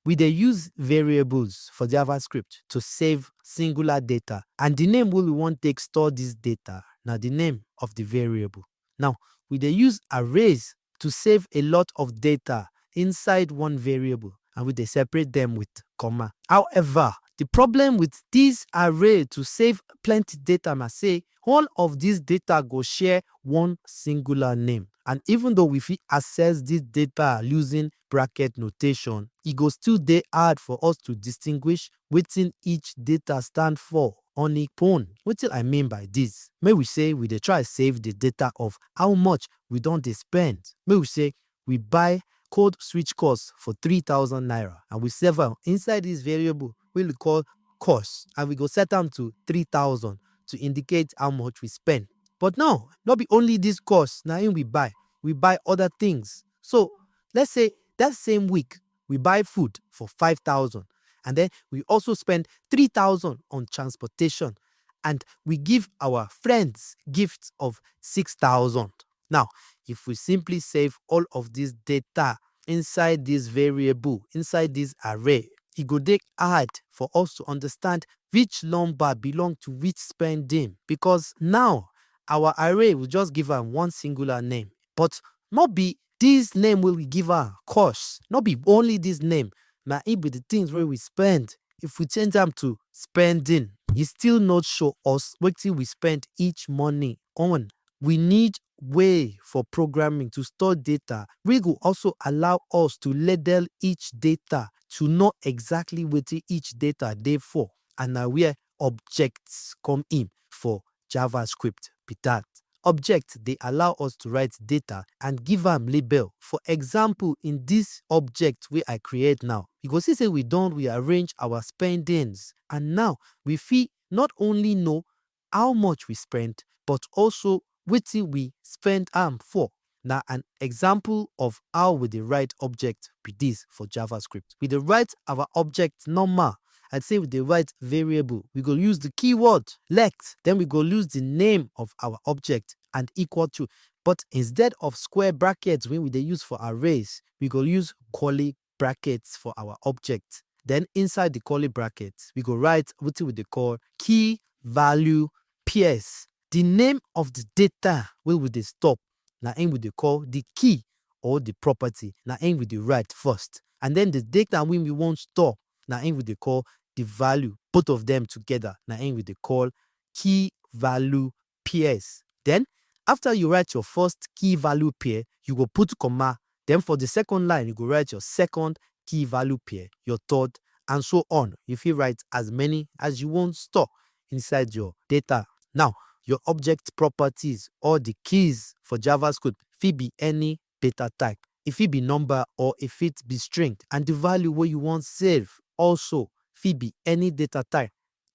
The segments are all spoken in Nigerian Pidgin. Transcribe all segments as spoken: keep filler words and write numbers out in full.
We dey use variables for JavaScript to save singular data, and the name wey we wan take store this data na the name of the variable. Now, we dey use arrays to save a lot of data inside one variable, and we dey separate them with comma. However, the problem with this array to save plenty data na say all of this data go share one singular name. And even though we fit access this data using bracket notation, e go still dey hard for us to distinguish wetin each data stand for on its own. Wetin I mean by this? Make we say we dey try save the data of how much we don dey spend. Make we say we buy code switch course for three thousand naira and we save am inside this variable wey we call course, and we go set am to three thousand to indicate how much we spend. But now, no be only this course na im we buy, we buy other things. So let's say that same week, we buy food for five thousand, and then we also spend three thousand on transportation, and we give our friends gifts of six thousand. Now, if we simply save all of this data inside this variable, inside this array, e go dey hard for us to understand which number belong to which spending, because now our array will just give am one singular name. But no be this name wey we give am course, no be only this name na im be the things wey we spend. If we change am to spending, e still no show us wetin we spend each money on. We need way for programming to store data wey go also allow us to label each data, to know exactly wetin each data dey for, and na where objects come in for JavaScript be that. Object dey allow us to write data and give am label. For example, in this object wey I create now, you go see say we don rearrange our spendings, and now we fit not only know how much we spend, but also wetin we spend am for. Na an example of how we dey write object be this for JavaScript. We dey write our object normal, and say we dey write variable. We go use the keyword let, then we go use the name of our object and equal to. But instead of square brackets wey we dey use for arrays, we go use curly brackets for our object. Then inside the curly brackets, we go write wetin we dey call key value pairs. The name of the data wey we dey store na im we dey call the key, or the property na im we dey write first. And then the data wey we wan store na im we dey call the value. Both of them together na im we dey call key value pairs. Then, after you write your first key value pair, you go put comma. Then for the second line, you go write your second key value pair, your third, and so on. You fit write as many as you wan store inside your data. Now, your object properties, or the keys for JavaScript, fit be any data type. E fit be number or e fit be string. And the value wey you wan save also fit be any data type.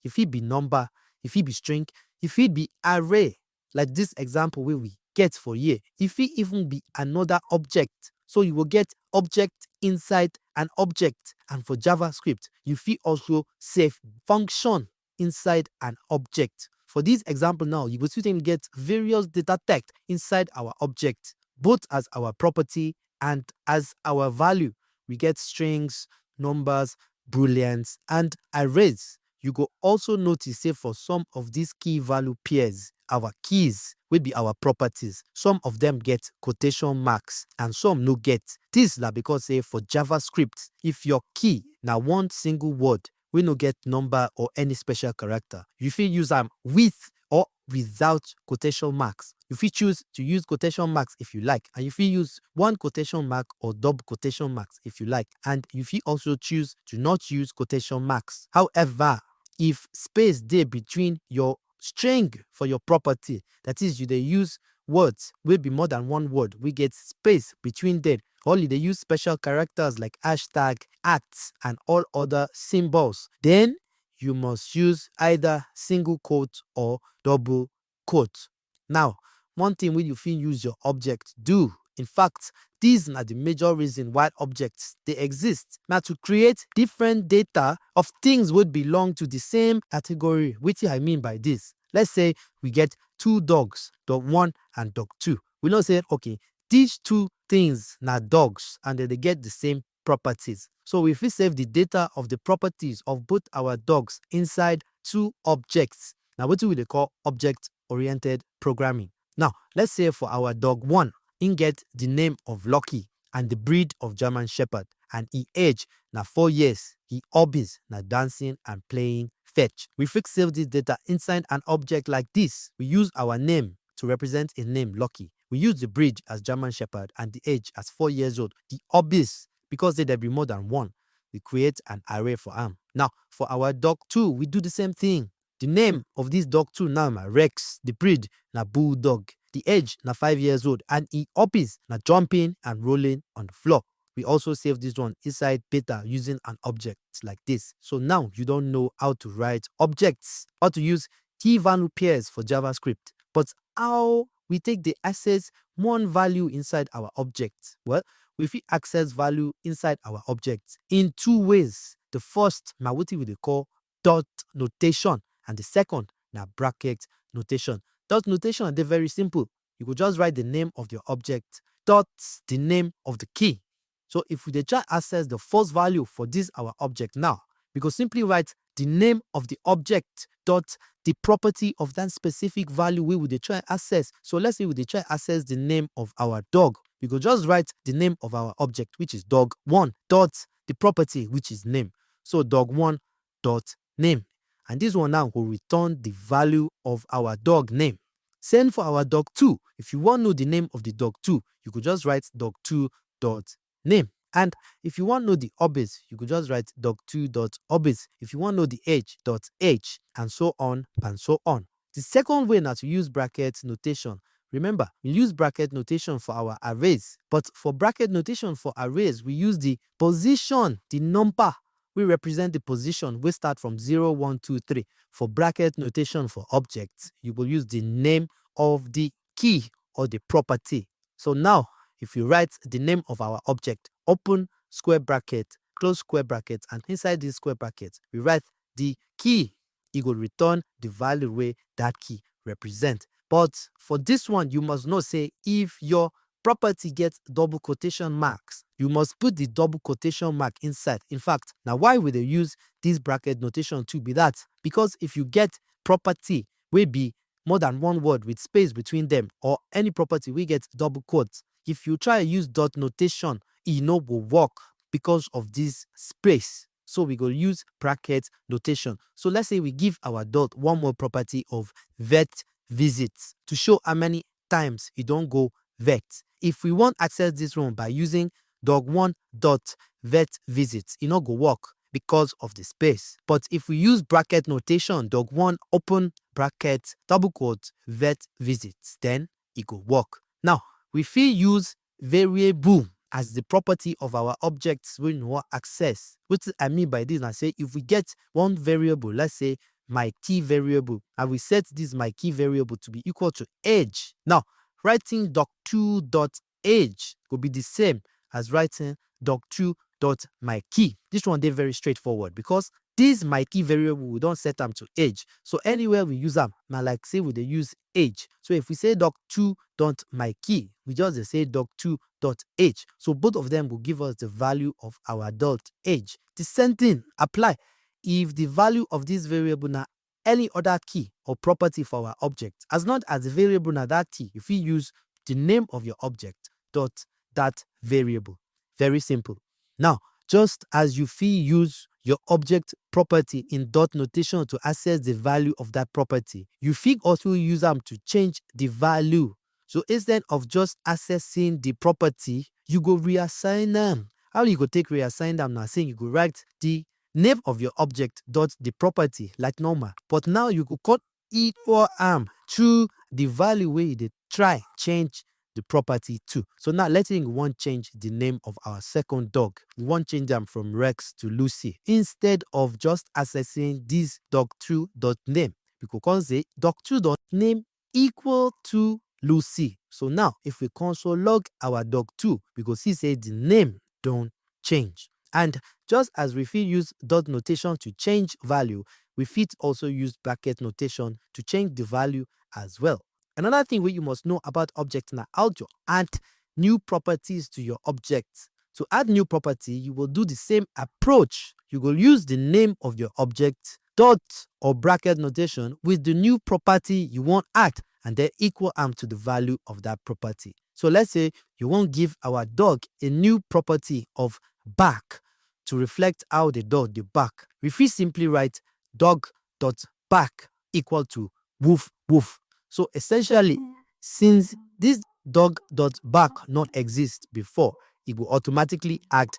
E fit be number, e fit be string, e fit be array, like this example wey we get for here. E fit even be another object. So you go get object inside an object. And for JavaScript, you fit also save function inside an object. For this example now, you go still get various data types inside our object, both as our property and as our value. We get strings, numbers, booleans, and arrays. You go also notice say for some of these key value pairs, our keys wey be our properties, some of them get quotation marks and some no get. This na because say for JavaScript, if your key na one single word wey no get number or any special character, you fit use am with or without quotation marks. You fit choose to use quotation marks if you like, and you fit use one quotation mark or double quotation marks if you like, and you fit also choose to not use quotation marks. However, if space dey between your string for your property, that is, you dey use words wey be more than one word wey get space between them, or you dey use special characters like hashtag, at, and all other symbols, then you must use either single quote or double quote. Now, one thing wey you fit use your object do, in fact, these na the major reason why objects dey exist, na to create different data of things wey belong to the same category. Wetin I mean by this? Let's say we get two dogs, dog one and dog two. We know say, okay, these two things na dogs and they dey get the same properties. So we fit save the data of the properties of both our dogs inside two objects. Now, what we dey call object-oriented programming. Now, let's say for our dog one, he get the name of Lucky and the breed of German Shepherd, and he age na four years. He hobbies na dancing and playing fetch. We fit save this data inside an object like this. We use our name to represent a name, Lucky. We use the breed as German Shepherd and the age as four years old. The hobbies, because they there be more than one, we create an array for am. Now, for our dog two, we do the same thing. The name of this dog two now na Rex. The breed na Bulldog. The age na five years old, and he hobbies na jumping and rolling on the floor. We also save this one inside beta using an object like this. So now you don't know how to write objects or to use key value pairs for JavaScript. But how we take the access one value inside our object? Well, we fit access value inside our object in two ways. The first na wetin we dey call dot notation, and the second na bracket notation. Dot notation dey very simple. You go just write the name of your object dot the name of the key. So if we dey try access the first value for this our object now, we go simply write the name of the object dot the property of that specific value wey we dey try access. So let's say we dey try access the name of our dog. We go just write the name of our object, which is dog one dot the property, which is name. So dog one dot name. And this one now go return the value of our dog name. Same for our dog two. If you wan know the name of the dog two, you go just write dog two dot name. And if you wan know the hobbies, you go just write dog two dot hobbies. If you wan know the age, dot age, and so on and so on. The second way na to use bracket notation. Remember, we use bracket notation for our arrays, but for bracket notation for arrays, we use the position, the number wey represent the position wey start from zero, one, two, three. For bracket notation for objects, you go use the name of the key or the property. So now, if you write the name of our object, open square bracket, close square bracket, and inside this square bracket, we write the key, e go return the value wey that key represent. But for this one, you must know say if your property get double quotation marks, you must put the double quotation mark inside. In fact, na why we dey use this bracket notation too be that, because if you get property wey be more than one word with space between them, or any property wey get double quotes, if you try use dot notation, e no go work because of this space. So we go use bracket notation. So let's say we give our dog one more property of vet visits to show how many times e don go vet. If we wan access this one by using dog one dot vet visits, e no go work because of the space. But if we use bracket notation, dog one open bracket, double quote, vet visits, then e go work. Now, we fit use variable as the property of our objects wey we wan access. Wetin I mean by this na say if we get one variable, let's say my key variable, and we set this my key variable to be equal to age. Now, writing dog two dot age go be the same as writing dog two dot my key. This one dey very straightforward because this my key variable, we don set am to age. So anywhere we use am, na like say we dey use age. So if we say dog two dot my key, we just dey say dog two dot age. So both of them go give us the value of our adult age. The same thing apply if the value of this variable na any other key or property for our object. As long as the variable na that key, you fit use the name of your object dot that variable. Very simple. Now, just as you fit use your object property in dot notation to access the value of that property, you fit also use am to change the value. So instead of just accessing the property, you go reassign am. How you go take reassign am na say you go write the name of your object dot the property like normal, but now you go cut equal am to the value wey you dey try change the property to. So now let's say we wan change the name of our second dog. We wan change am from Rex to Lucy. Instead of just accessing this dog two dot name, we go come say dog two dot name equal to Lucy. So now if we console log our dog two, we go see say the name don change. And just as we fit use dot notation to change value, we fit also use bracket notation to change the value as well. Another thing wey you must know about object na how to add new properties to your object. To add new property, you go do the same approach. You go use the name of your object, dot or bracket notation with the new property you wan add, and then equal am to the value of that property. So let's say you wan give our dog a new property of bark to reflect how the dog dey bark. We fit simply write dog dot bark equal to woof woof. So essentially, since this dog dot bark not exist before, e go automatically add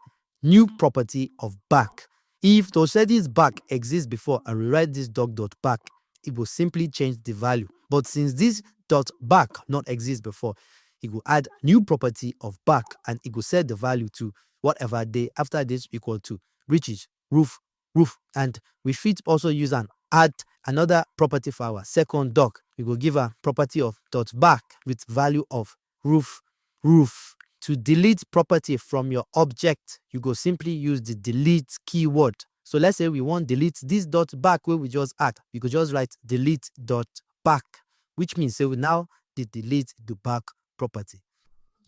new property of bark. If to say this bark exists before and we write this dog dot bark, e go simply change the value. But since this dot bark not exist before, e go add new property of bark and e go set the value to whatever dey after this equal to, which is roof, roof. And we fit also use and add another property for our second dog. We go give am property of dot bark with value of roof, roof. To delete property from your object, you go simply use the delete keyword. So let's say we wan delete this dot bark wey we just add. We go just write delete dot bark, which means say we now dey delete the bark property.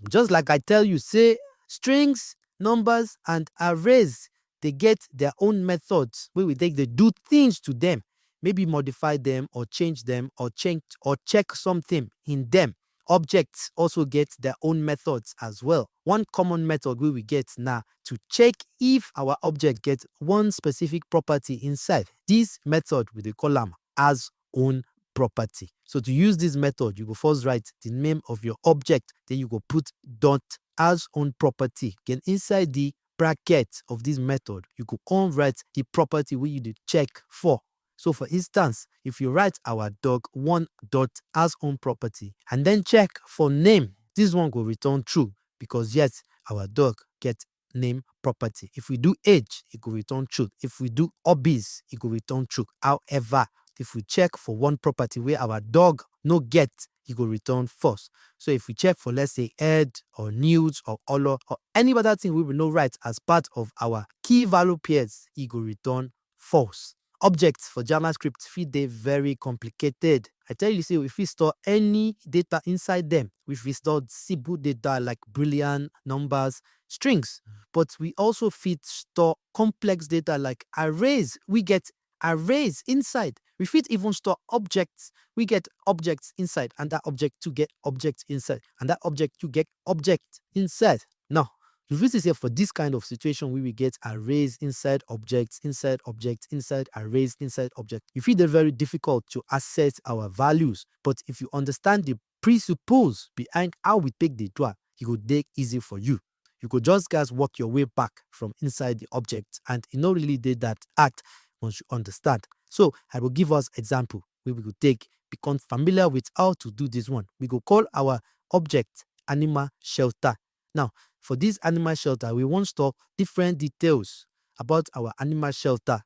Just like I tell you say strings, numbers and arrays dey get their own methods wey we take dey do things to them, maybe modify them or change them or change or check something in them. Objects also get their own methods as well. One common method wey we get na to check if our object get one specific property inside. This method we dey call am as own property. So to use this method, you go first write the name of your object, then you go put dot as own property. Then inside the bracket of this method, you go come write the property wey you dey check for. So for instance, if you write our dog one dot as own property and then check for name, this one go return true because yes, our dog get name property. If we do age, e go return true. If we do hobbies, e go return true. However, if we check for one property wey our dog no get, e go return false. So if we check for, let's say, head or nudes or olo or any other thing wey we no write as part of our key value pairs, e go return false. Objects for JavaScript fit dey very complicated. I tell you say we fit store any data inside them. We fit store simple data like boolean, numbers, strings, but we also fit store complex data like arrays. We get arrays inside. We fit even store objects. We get objects inside, and that object to get object inside, and that object to get object inside. Now, you fit see say for this kind of situation, we will get arrays inside objects, inside objects, inside arrays, inside objects. E fit dey very difficult to access our values, but if you understand the principles behind how we take dey do am, e go dey easy for you. You go just guys work your way back from inside the object, and e no really dey that hard once you understand. So I go give us example wey we go take become familiar with how to do this one. We go call our object animal shelter. Now, for this animal shelter, we wan store different details about our animal shelter,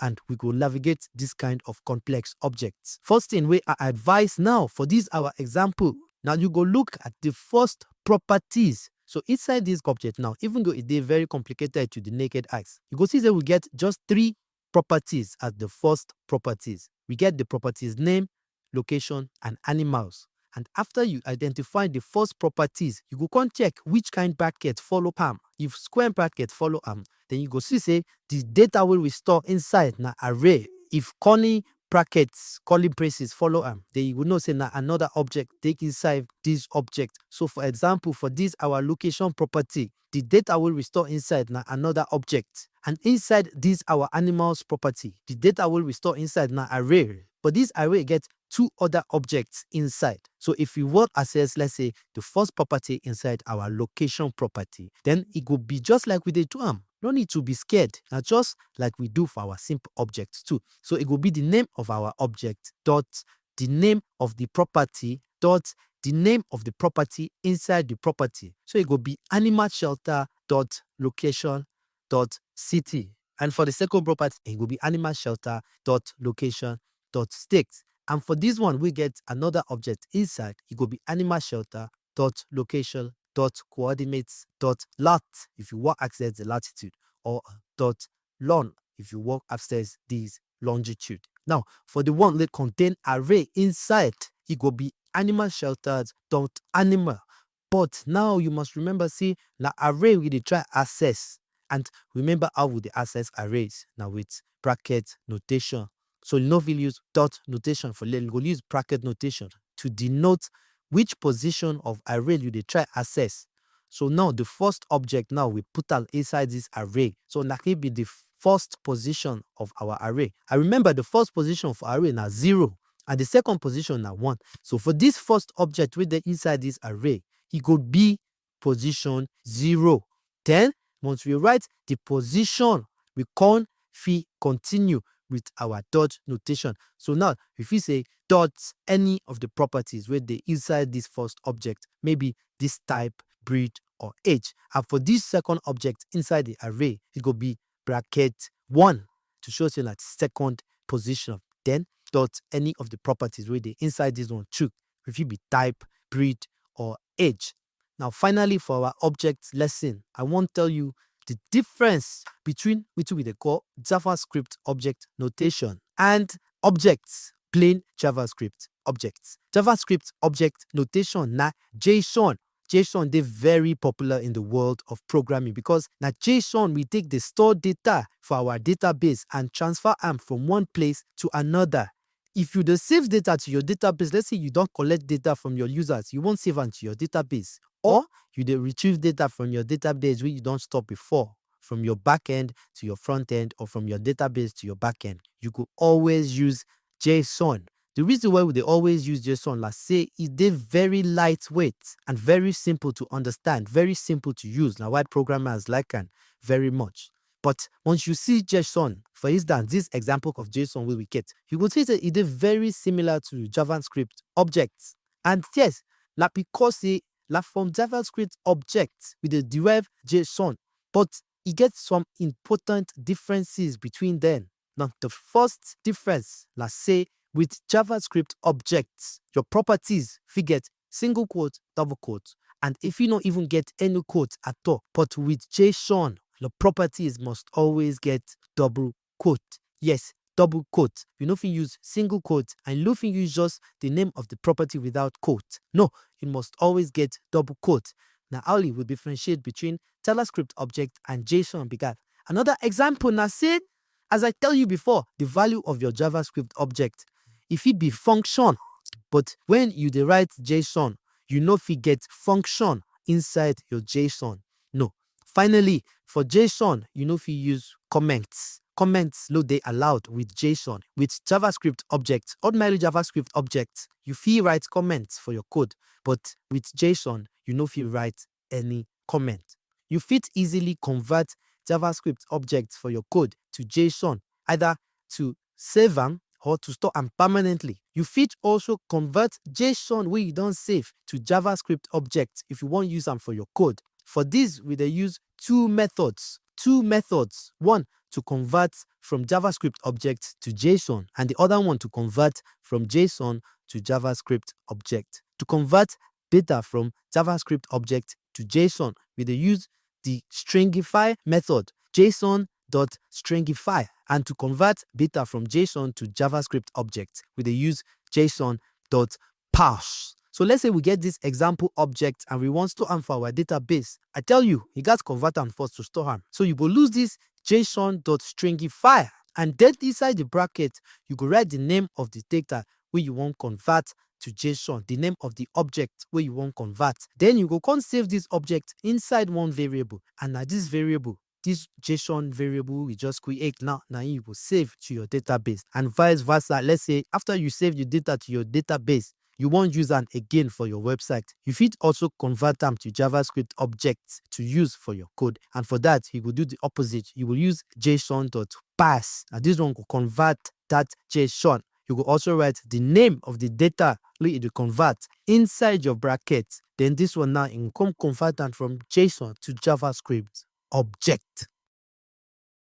and we go navigate this kind of complex objects. First thing wey I advise now for this our example, now you go look at the first properties. So inside this object now, even though e dey very complicated to the naked eyes, you go see say we get just three properties as the first properties. We get the properties name, location, and animals. And after you identify the first properties, you go come check which kind bracket follow am. If square bracket follow am, then you go see say the data wey we store inside na array. If curly brackets, curly braces follow am, then you go know say na another object dey inside this object. So for example, for this our location property, the data wey we store inside na another object. And inside this our animals property, the data wey we store inside na array. But this array get two other objects inside. So if we wan access, let's say, the first property inside our location property, then e go be just like we dey do am. No need to be scared. Na just like we do for our simple object too. So e go be the name of our object dot the name of the property dot the name of the property inside the property. So e go be animal shelter dot location dot city. And for the second property, e go be animal shelter dot location dot state. And for this one, we get another object inside. E go be animal shelter dot location dot coordinates dot lat if you wan access the latitude, or dot lon if you wan access this longitude. Now, for the one wey contain array inside, e go be animal shelters dot animal But now you must remember say na array we dey try access, and remember how we dey access arrays, na with bracket notation. So you no fit use dot notation for let, you go use bracket notation to denote which position of array you dey try access. So now the first object now we put am inside this array. So na him be the first position of our array. And remember, the first position for array na zero, and the second position na one. So for this first object wey dey inside this array, e go be position zero. Then once we write the position, we come fit continue with our dot notation. So now we fit say dot any of the properties wey dey inside this first object, maybe this type, breed, or age. And for this second object inside the array, e go be bracket one to show say na second position. Then dot any of the properties wey dey inside this one too. E fit be type, breed, or age. Now, finally, for our object lesson, I wan tell you the difference between wetin we dey call JavaScript object notation and objects, plain JavaScript objects. JavaScript object notation na JSON. JSON dey very popular in the world of programming because na JSON we take dey store data for our database and transfer am from one place to another. If you dey save data to your database, let's say you don collect data from your users, you wan save am to your database, or you dey retrieve data from your database wey you don store before, from your back end to your front end, or from your database to your back end, you go always use JSON. The reason why we dey always use JSON na say e dey very lightweight and very simple to understand, very simple to use. Na why programmers like am very much. But once you see JSON, for instance, this example of JSON wey we get, you go see say e dey very similar to JavaScript objects. And yes, na because say na from JavaScript objects we dey derive JSON, but e get some important differences between them. Now, the first difference na say with JavaScript objects, your properties fit get single quote, double quote, and e fit no even get any quote at all. But with JSON, your properties must always get double quote. Yes, double quote. You no fit use single quote, and you no fit use just the name of the property without quote. No, you must always get double quote. Na how we differentiate between JavaScript object and JSON be that. Another example na say, as I tell you before, the value of your JavaScript object, e fit be function, but when you dey write JSON, you no fit get function inside your JSON. No. Finally, for JSON, you no fit use comments. Comments no dey allowed with JSON. With JavaScript object, ordinary JavaScript object, you fit write comments for your code, but with JSON, you no fit write any comment. You fit easily convert JavaScript objects for your code to JSON, either to save am or to store am permanently. You fit also convert JSON wey you don save to JavaScript object if you wan use am for your code. For this, we dey use two methods. Two methods. One to convert from JavaScript object to JSON, and the other one to convert from JSON to JavaScript object. To convert data from JavaScript object to JSON, we dey use the stringify method, JSON dot stringify. And to convert data from JSON to JavaScript object, we dey use JSON dot parse. So let's say we get this example object and we wan store am for our database. I tell you, you gats convert am first to store am. So you go use this JSON dot stringify, and then inside the bracket, you go write the name of the data wey you wan convert to JSON, the name of the object wey you wan convert. Then you go come save this object inside one variable, and na this variable, this JSON variable we just create now, na im you go save to your database, and vice versa. Let's say after you save the data to your database, you wan use am again for your website, you fit also convert am to JavaScript objects to use for your code. And for that, you go do the opposite. You will use JSON dot parse. And this one go convert that JSON. You go also write the name of the data wey you dey convert inside your bracket. Then this one now, you go come convert am from JSON to JavaScript object.